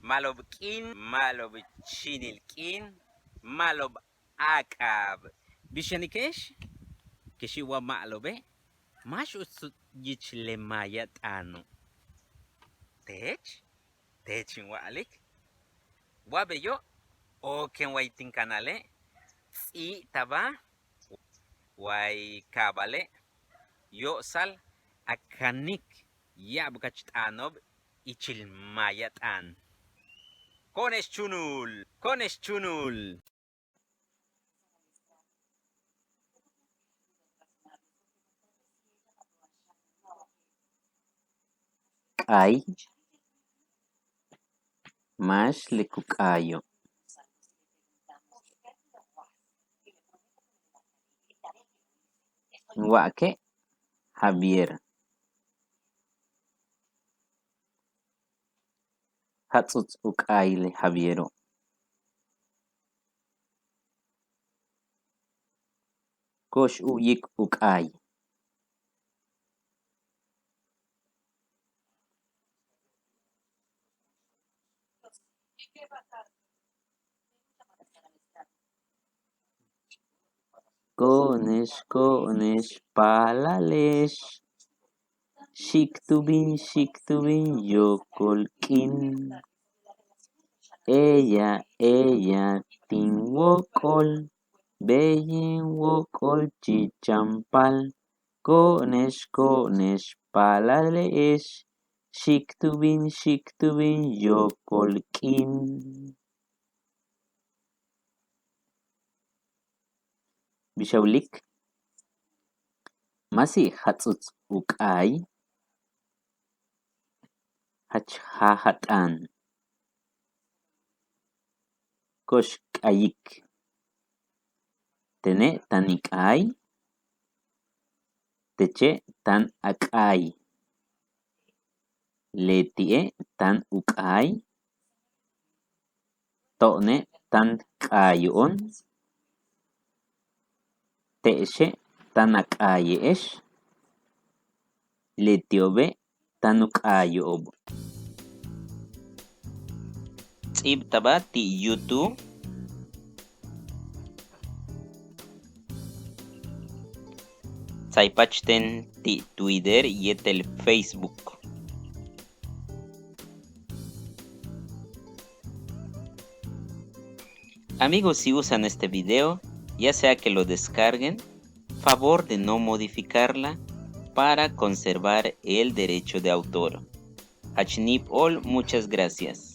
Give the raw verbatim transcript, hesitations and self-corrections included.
Ma'alob k'iin, ma'alob chíinil k'iin, ma'alob áak'ab. Bix yanike'ex? Kexi' wa ma'alobe', máax u ts'u yich le maaya t'aano'. Teech, teech in wa'alik wa beyo', oken way tin kaanale', ts'íibtaba way ka'abale' yo'osal a kanik ya'abkach t'aano'ob ichil maaya t'aan. Ko'one'ex chúunul, ko'one'ex chúunul. K'aay, máax le ku k'aayo'. Wa'ake' Javier. Jats'uts u k'aay le Javiero'. Ko'ox u'uyik u k'aay. Ko'one'ex, ko'one'ex paalale'ex. Xi'ik tu bin, xi'ik tu bin yóok'ol k'iin. Eya, eya tin wóok'ol, beyen wóok'ol chichampal. Ko'one'ex, ko'one'ex paalale'ex. Xi'ik tu bin, xi'ik tu bin yóok'ol k'iin. Bix a wilik? Máasi' jats'uts u k'aay. Jach jaaj a t'aan. Ko'ox k'ayik. Tene' táan in k'aay. Teche' táan a k'aay. Leti'e' táan u k'aay. To'one' táan k'aayo'on. Te'exe' táan a k'aaye'ex. Leti'obe' táan u k'aayo'ob. Ts'íibtaba ti' YouTube. Tsaypach ten ti' Twitter yéetel Facebook. Amigos, si usan este video, ya sea que lo descarguen, favor de no modificarla para conservar el derecho de autor. Jach níib óol, muchas gracias.